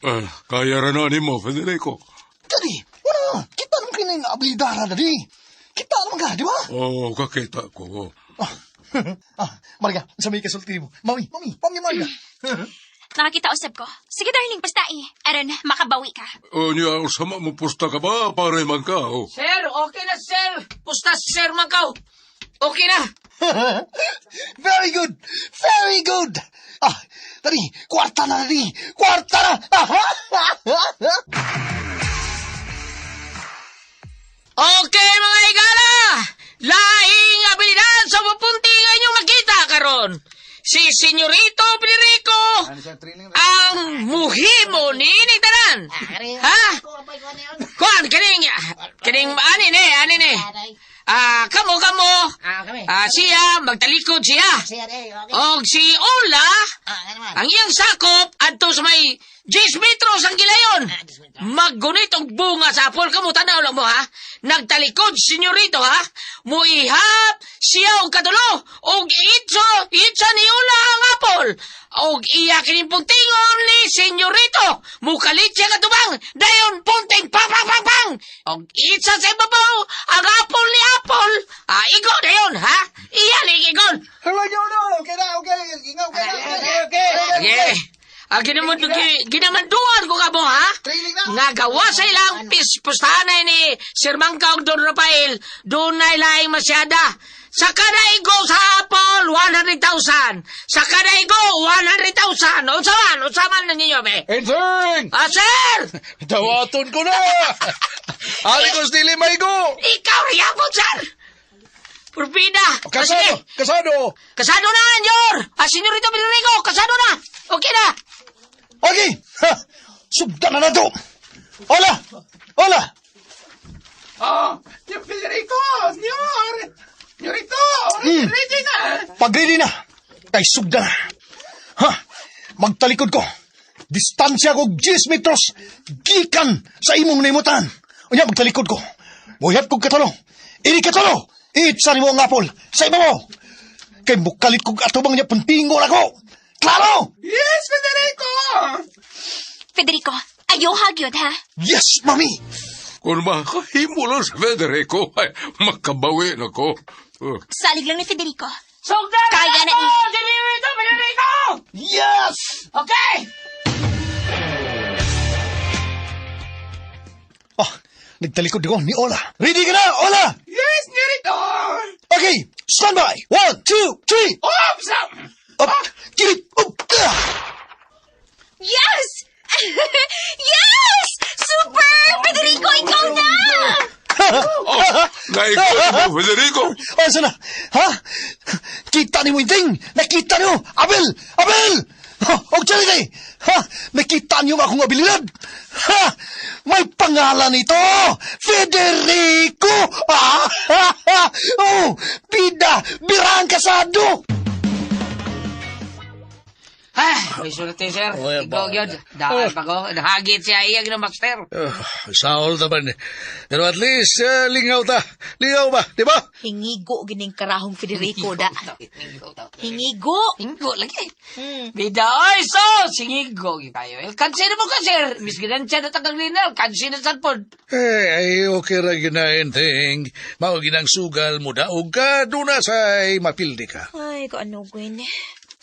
Ah, kaya ra na nimo, Federico. Dali, wala. Kita naman kayo na abilidara, dali. Kita naman ka, di ba? Oh, kakita ko. Ah, ah, Marga, sa may kasulti mo. Mami, mami, mami, Marga. Nakakita usab ko. Sige, darling, pastai. Aron, makabawi ka. O niya, sama mo pusta ka ba? Pare man ka, oh. Sir, okay na, sir. Pusta, Sir Mangkaw. Okay na. Very good! Very good! Ah, dali, kwarta na, dali! Kwarta na! Okay, mga higala! Laing abilidad sa mapunti nga inyong makita karon. Si Senyorito Federico ang muhimo ni ining tanan. Ha? Kuan kining kining ani ni, ani ni. Ah, kamo kamo. Ah, siya magtalikod siya. Og si Ola ang iyang sakop adto sa may 10 metros ang gilayon. Maggunit og bunga sa apol kamo tanaw lang mo ha. Nagtalikod senyorito ha. Muihap siya og katulo og itso itsa ni Ola ang apol. Og iya kining puntingon ni senyorito. Mukalit siya katubang dayon punting pang pang pang pang. Og itsa sa ibabaw ang apol ni apol. Ah, igo dayon ha. Iya ni igon. Hello, no. Okay na, okay. Okay na. Okay, okay. Okay. Ah, ginamanduan ko ka mo, ha? Nga gawa sa ilang pispustanay ni Sir Mangka og Don Rafael, doon na ilaing masyada. Sa kada igo sa Apple, 100,000. Sa kada igo, 100,000. Unsa man, unsa man na ninyo, be? Enteng! Ah, sir! Dawaton ko na! Ali ko dili maigo! Ikaw riyapon, sir! Purpida! Ah, Kasado! sige. Kasado! Kasado na, Anyor! Ah, Senyorito Federico, kasado na! Okay na! Okay! Ha! Sugdan na na to! Hola! Hola! Oh, Federico, senyor! Senyorito, ready na! Pag-ready na! Kay sugdan na! Ha! Magtalikod ko! Distansya ko 10 metros! Gikan sa imong naimutan! Unya, magtalikod ko! Muhiyap kong katalo! Ini katalo! Itsa nimo ang apple! Sa ibabaw! Kay mukalit kong atubang niya puntingo na ko! Klaro! Yes, Federico! Federico, ayaw hagyod, ha? Yes, mami! Kung makahimo lang si Federico, ay, makabawi na ko. Oh. Salig lang ni Federico. Sugdan Kaya na na Senyorito Federico! Yes! Okay! Ah, nagtalikod ko ni Ola. Ready ka na, Ola! Yes, senyorito! Okay, stand by! 1, 2, 3! Oops! Up! Kilit! Up! Ah! Yes! Yes! Super! Federico, ikaw na! Oh, naikaw mo, Federico. Asa na? Ha? Kita ni mo inting! Nakita niyo! Abel! Abel! Ha? Og Charity! Ha? Nakita niyo akong abilidad? Ha? May pangalan ito! Federico! Ah! Ha, ha! Oh! Bida! Birang kasado! Ah, may sulti, sir. Oh, yeah, Ikaw ba- yun. Dahil pa ko. Nahagit siya iyag na master. Saol naman. Pero at least, lingaw ta. Lingaw ba? Di ba? Hingigo gining karahong Federico da. Hingigo. Hingo lagi. Bida, oy, so, singigo kayo. El kansin mo ka, sir. Miss Ginansya na tagang linaw. Kansin na sanpod. Eh, ay, okay ra ginain, ting. Mao ginang sugal mo daog ka, doon na sa'y mapildi ka. Ay, kaano Gwen.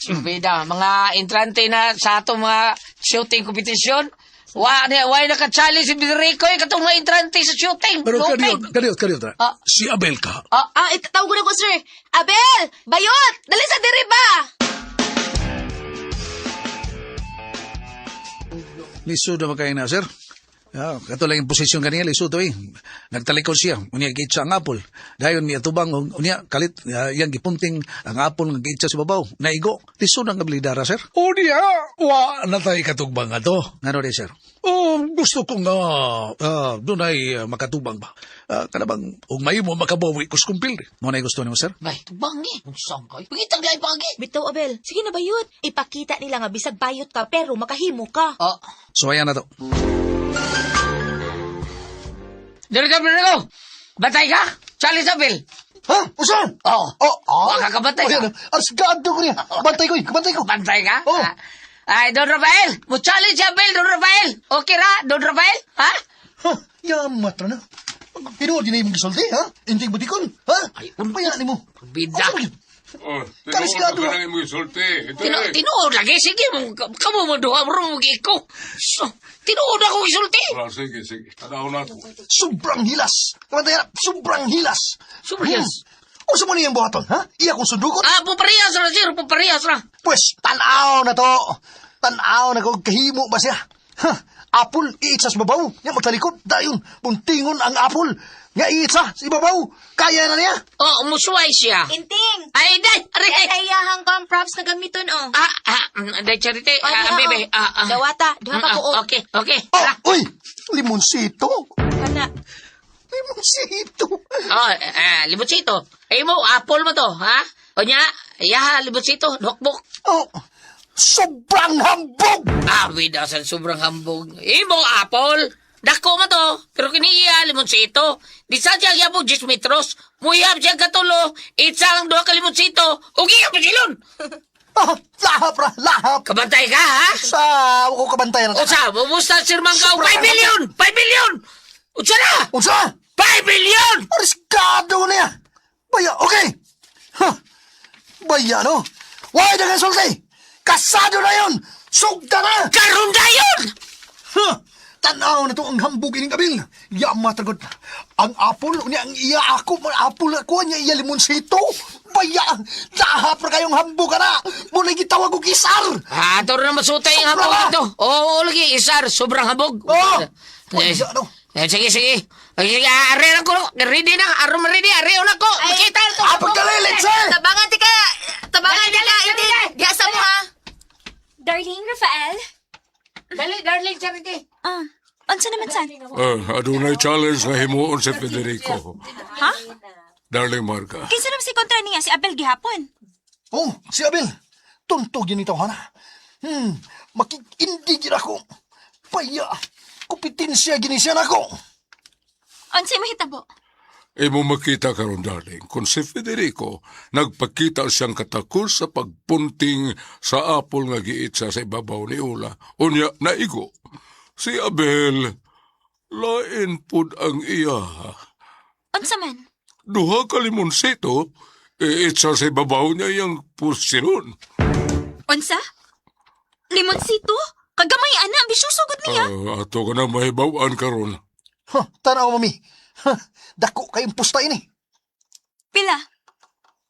Bida, mga entrante na sa atong mga shooting competition. Wa na wa na ka-challenge si Federico eh, katong mga entrante sa shooting. Pero Lupig. kaniyot, kaniyot, kaniyot ra. Ah. Si Abel ka. Ah, itawag ko na ko, sir. Abel! Bayot! Dali sa diri ba? Lisod na kayo na, sir. Ah, kato lang yung posisyon kaniya, lisod to eh. Nagtalikod siya, unya giitsa ang apple. Dayon niya tubang, unya kalit, yang gipunting ang apple nga giitsa sa babaw. Naigo, lisod ang kabilidara, sir. O niya, wa na tayo katugbang ato. Ngano di, sir? Oh, gusto ko nga, doon ay makatubang ba. Kanabang, ug may mo makabawi kus kumpildi. Mo na gusto nimo, sir? Bay, tubang eh. Unsang kayo? Pagitang gay pagi. Bitaw, Abel. Sige na, bayot. Ipakita nila nga bisag bayot ka, pero makahimo ka. Oh, So, ayan na to. Dito, Federico. Batay ka? Challenge Abel. Ha? Usa? Oh. Oh, ah. Wala ka bantay ka. Arsgado ko niya. Bantay ko, eh. Bantay ko. Bantay ka? Oh. Ah. Ay, Don Rafael! Mo challenge si Abel, Don Rafael! Okay ra, Don Rafael? Ha? Ha? Yamat na. Tinuod din na imong gisulti, ha? Inting butikon, ha? Ay, Paya nimo. Bida. Asa ba yun? Oh, tinuod Kalisgado, na ah. ka ng imong isulti. Ito Tino, eh. tinuod lagi, sige, mo, kamo mo duha, bro, mo iko. So, tinuod ako isulti. Ah, sige, sige. Tanaw na ako. Sobrang hilas. Kabantay na, sobrang hilas. Sobrang hilas. Unsa mo niyang buhaton, ha? Iya kong sundukot. Ah, puparehas ra, sir, puparehas ra. Pwes, tanaw na to. Tanaw na ko, kahimo ba siya? Ha? Apple, iitsa sa babaw. Nga magtalikod, dayon, puntingon ang apple. Nga iitsa sa ibabaw. Kaya na niya. Oh, musuway siya. Inting! Ay, day, aray, ay. Ay, ayahang kang props na gamiton, oh. Ah, ah, day, Charity, Oh, ah, diha, bebe, oh. ah, ah. Dawata, duha ka Ah, buok. Okay, okay. Oh, Tara. uy, limonsito. Kana. Limonsito. Oh, ah, libutsito. Ay mo, apple mo to, ha? O nya, yaha, libutsito, nokbok. Oh, sobrang hambog! Ah, wida sa sobrang hambog. Imo, apple. Dako mo to, pero kiniiya, limonsito. Di sa siya gyapon 10 metros. Muihap siya katulo, itsa ang duha ka limonsito. Ugi ka pasilon. Ah, lahap ra, lahap. Kabantay ka, ha? Sa ako kabantayan na. Usa, bumusta Sir Mangkaw, 5 million! 5 million! Usa na! Unsa? 5 million! Ariskado niya. Baya, okay. Ha? Baya, no? Why na sulti? Kasado na yun! Sugda na! Karon dayon! Ha? Tanaw na to ang hambog ining kabil. Yama tragod. Ang apple, unya ang iya ako, ang apple ako, niya iya limonsito. Baya, lahap ra kayong hambog ka na. Muna gitawag og isar. Ah, ato na masutay ang Sobra hambog ba? dito. Oo, lagi, isar, sobrang hambog. Oh! Eh, Baya, no? eh, sige, sige. Ay, sige, are lang ko. Ready na, aron ready, are na ko. Makita na to. Ah, pagdalilit, sir! Tabangan ti ka! Tabangan Dali, ti ka, dali, Inting! dali. Diya sa mo, ha? Darling, Rafael? Dali, darling, Charity. Ah, unsa naman san? Ah, adunay challenge nga himuon si Federico. Ha? Darling Marga. Kinsa naman si kontra niya si Abel gihapon? Oh, si Abel. Tuntog yun ito, hana. Makikindi gid ako. Baya, kompetensya gini siya nako. Unsay mahitabo? Imo makita karon darling, kung si Federico nagpakita siyang katakol sa pagpunting sa apple nga giitsa sa ibabaw ni Ula. Unya naigo. Si Abel, lain pud ang iya. Unsa man? Duha ka limonsito, iitsa sa ibabaw niya iyang pusilon. Unsa? Limonsito? Kagamay ana, ambisyoso gud niya. Ah, ato ka na mahibaw-an karon. Ha, tanaw, mami. Ha, dako kayong pusta ini. Pila?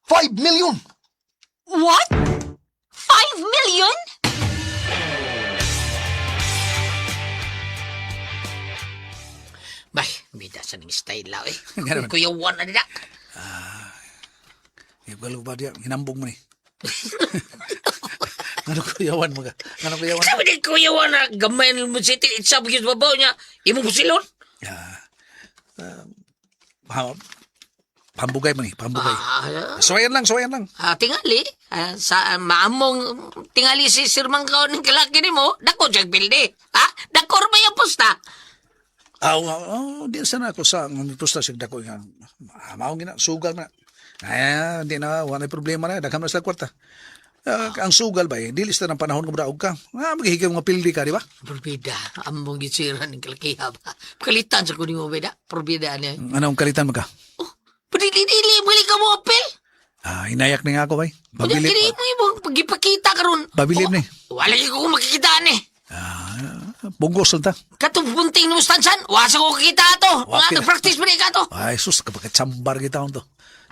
5 million. What? 5 million? Bay, bida sa ning style la eh. Nga naman. Kuya Juan na nila. Galo ba diya? Hinambog mo ni. Ngano kuyawan mo ka? Ngano kuyawan? Sabi ni Kuya Juan na gamay ng limonsito, itsa bagyo sa babaw niya. Imo pusilon. Ha, Pambugay man ni, pambugay. Ah, Suwayan lang, suwayan lang. Tingali. Sa maamong tingali si Sir Mangkaon ng kalaki nimo, dako siyang bilde. Ha? Dako ra ba yung pusta? Aw, oh, di sana ako sa ang pusta sig dako nga. Mao gina sugal na. Ay, di na wala problema na, daghan na sila kwarta. Ang sugal ba eh, dili sa ng panahon kung daog ka. Maghihigaw nga pildi ka, di ba? Probida, among gitsira ng kalakiha ba? Kalitan sa kunin mo beda. Probida niya. Anong kalitan mo ka? Oh, dili mo ka mo apel. Hinayak na nga ako, bay. Pabilit. Pabilit. Dili mo imong pagipakita karon. Pabilib ni. Wala gyud ko makikita ni. Bungos lang ta. Katong punting ni Mustansan, wasa ko kakita ato. Wa Mga kina- nag-practice pa ni ka to. Ay, sus, kapag chambar kita to.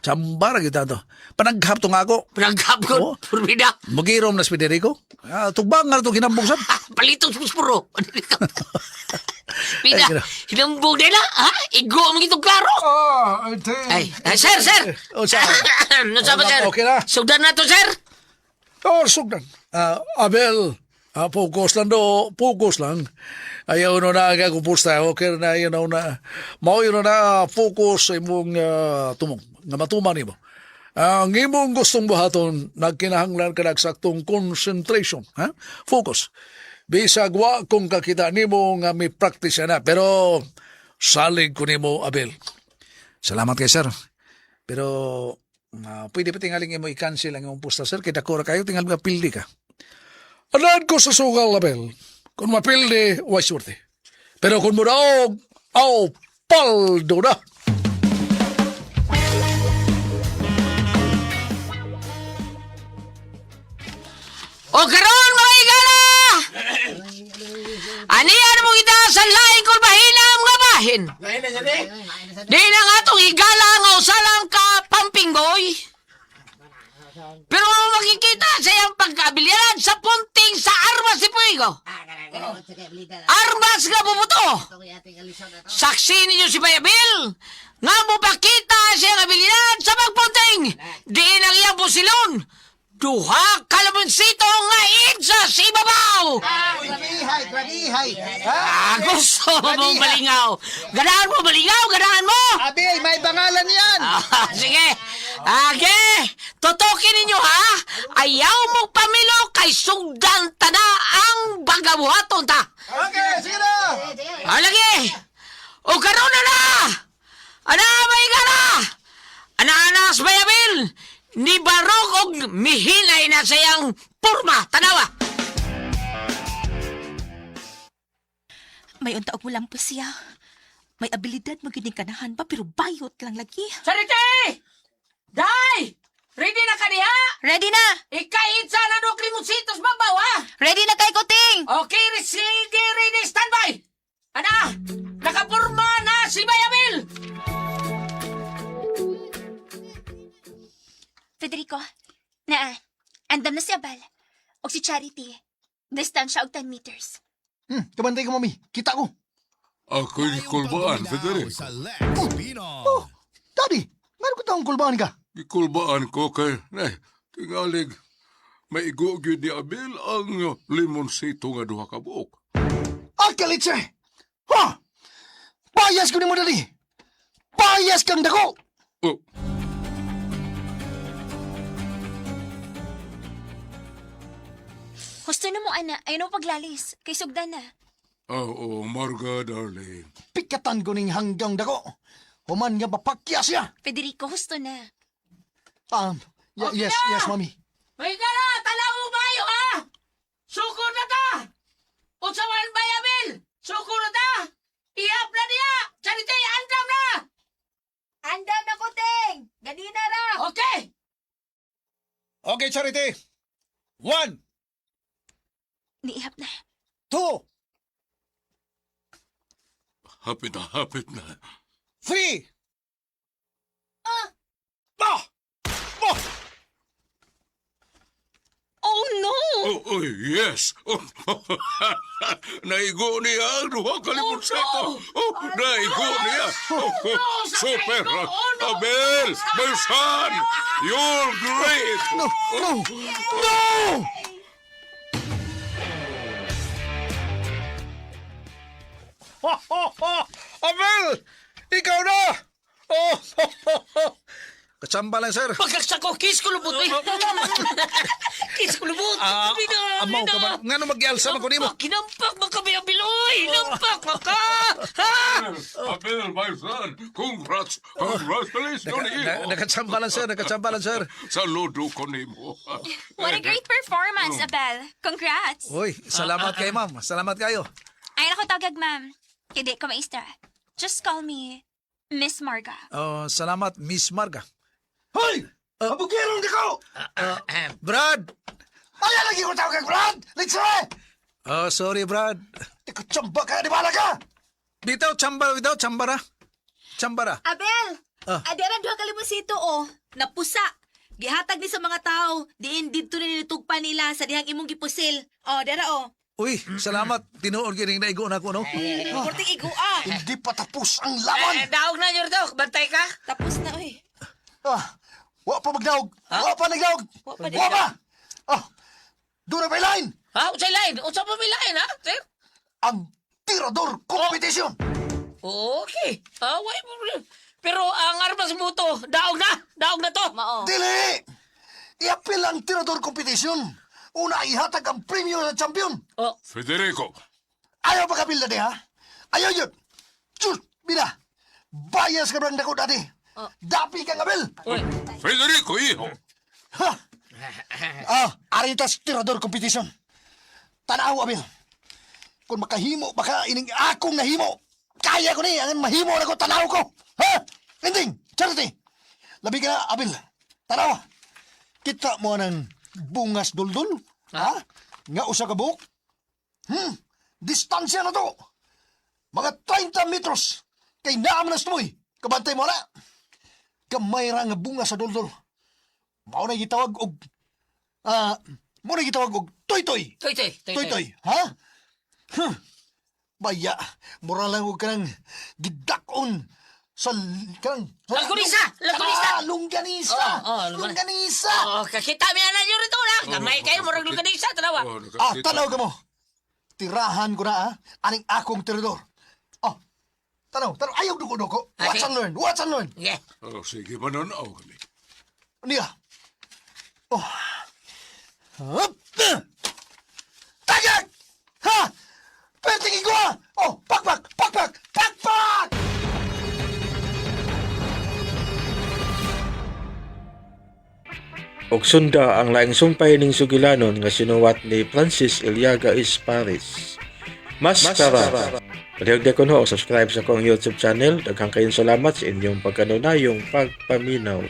Chambar kita to. Panaghap to nga ako. Pinaghap ko, Oh. probida. Magirom na si Federico. Tugbang nga ito kinambong sab. Palitong suspuro. Ay, Pida, gra- hinambog nila, ha? Igo mo itong klaro. Ay, ay, sir, sir. Oh, sir. Ano sa ba, sir? Okay na. Sugdan na to, sir. Oh, sugdan. Abel, focus lang do, focus lang. Ayaw no na kagupusta, okay na, you know na. Mao yun na focus sa imong tumong, nga matuman nimo. Ang imong gustong buhaton, nagkinahanglan ka nagsaktong concentration, ha? Focus. Bisag wa kung kakita nimo nga may practice na, pero salig ko nimo, Abel. Salamat kay sir. Pero pwede pa tingaling imo i-cancel ang imong pusta sir kay dako ra kayo tingal nga pildi ka. Anad ko sa sugal, Abel. Kung mapildi, way swerte. Pero kung mudaog, aw, paldo na. O karon mga igala! Anian mo kita sa laing kulbahina mga bahin. Di na nga itong igala nga usalang ka pumping boy. Pero ang makikita sa iyang pagkaabilidad sa punting sa armas ni Puigo. Armas nga bubuto. Saksi ninyo si Bayabil nga mupakita siyang abilidad sa pagpunting. Diin ang iyang busilon. Duha kalabansito nga itsa sa ibabaw. Grabihay, grabihay. Gusto mo malingaw. Ganahan mo malingaw, ganahan mo. Abel, may pangalan yan. Sige. Okay. Tutukin ninyo ha. Ayaw mo pamilo kay sugdan tana ang bagabuhaton ta. Okay, sige na. Alagi! O karon na na! Ana may gara! Ana-ana sa bayabil! Ni Barog og mihinay na sayang purma. Tanawa! May unta og mulampo siya. May abilidad magining kanahan ba pero bayot lang lagi. Charity! Day! Ready na ka diha? Ready na! Ikaitsa na do limonsitos babaw ha! Ready na kay Kuting! Okay, sige, ready, standby! Ana! Nakapurma na si Bayabil! Federico, naa, andam na si Abal. Og si Charity. Distansya og 10 meters. Kabantay ko, mami. Kita ko. Ako'y gikulbaan, Federico. Oh, daddy, meron ko taong kulbaan ka. Gikulbaan ko kay, nay, tingalig, maigo gyud ni Abel ang limonsito nga duha ka buok. Akalitse! Ha! Payas ko ni mo, daddy. Payas kang dako! Oh, Husto na mo, ana. Ayaw na paglalis. Kay sugdan na. oh, Marga, darling. Pikatan ko ning hanggang dako. Human nga mapakya siya. Federico, husto na. Yes, yes, mami. May gara, tanaw mo bayo ha! Sukod na ta! Unsa man Bayabil? Sukod na ta! Ihap na niya! Charity, andam na! Andam na Kuting! Ganina ra! Okay! Okay, Charity. 1, Niihap na. 2, Hapit na, hapit na. 3. Ah! Ah! Oh, no! Oh, oh yes. Oh, naigo niya ang duha ka limonsito. Oh, naigo niya. Oh, no, super. Oh, no. Abel, my son, you're great. No, no, no! Abel! Ikaw na! Oh, Katsamba lang, sir. Pagkaksa ko, kiss ko lubot eh. Kiss ko lubot. Ah, Bina, amaw ka ba? bina. Nga no mag-ialsa man ko nimo. Nampak, Kinampak man kami ang biloy. Nampak man ka. Ha? Abel, my son, congrats. Congratulations, iho. Nakatsamba lang, sir. Nakatsamba lang, sir. Saludo ko nimo. What a great performance, Abel. Congrats. Uy, salamat kay ma'am. Salamat kayo. Ay nako tawag, ma'am. Hindi ko maestra. Just call me Miss Marga. Oh, salamat, Miss Marga. Hoy! Abugero di ko! Brad! Ayaw lagi ko tawag kang Brad! Litsa! Oh, sorry, Brad. Tsamba ka, di ba ka? Bitaw, tsamba, bitaw, tsambara. Tsambara. Abel! Ah. Adera duha ka limosito oh. Napusa. Gihatag ni sa mga tao, diin didto ni nitugpa nila sa dihang imong gipusil. Oh, dera oh. Uy, salamat. Tinuod gining naigo na ko, no? Porting igo ah. Hindi pa tapos ang laban! Eh, daog na, Yordo. Bantay ka. Tapos na oy. Ah, wa pa magdaog! Wa pa nagdaog! Wa pa Wa pa! Ah, doon na may line! Ha? Unsay line? Unsa pa may line, ha? Sir? Ang tirador competition! Okay. Ah, why problem? Pero ang armas mo to, daog na. Daog na to. Mao. Dili! Iapil ang tirador competition! Una ihatag ang premyo sa champion! Oh, Federico, Ayaw pa kapil dati, ha? Ayaw yun! Diyos, bina! Bias ka bang dako dati? Dapi kang abel! Uy. Federico, iho. Ha! Ah, aritas tirador competition. Tanaw, Abel. Kung makahimo, baka ining akong nahimo. Kaya ko ni, ang mahimo na ko, tanaw ko. Ha? Ending, charity. Labi ka na, Abel. Tanaw. Kita mo ng bungas duldul. Ha? Nga usa ka buhok. Distansya na to. Mga 30 metros. Kay naam na tumoy. Kabantay mo na. Gamay ra nga bunga sa duldul. Mao na gitawag og ah, mao na gitawag og toy-toy. Toy, toy. Toy, Toy-toy, ha? Huh. Baya, mura lang og kanang gidak-on sa kanang Langganisa! Langganisa! Ah, longganisa! Oh, oh, longganisa. Longganisa! Oh, kakita mi na Yordo na. Gamay kayo murag luganisa tanawa. Oh, Ah, nakakita. tanaw ka mo. Tirahan ko na, ah, aning akong tirador. Oh, tanaw, tanaw. Ayaw duko-duko. Watch Okay. and learn, watch and learn. Yeah. Oh, sige, mananaw kami. Niya. Oh. Hup! Tagak! Ha! Pwede ko ah! Oh, pakpak! Pakpak! Pakpak! Og sunda ang laing sumpay ning sugilanon nga sinuwat ni Francis Iliaga Isparis. Maskara. Palihog ko no, subscribe sa akong YouTube channel. Daghang kayong salamat sa inyong pagkanunayong pagpaminaw.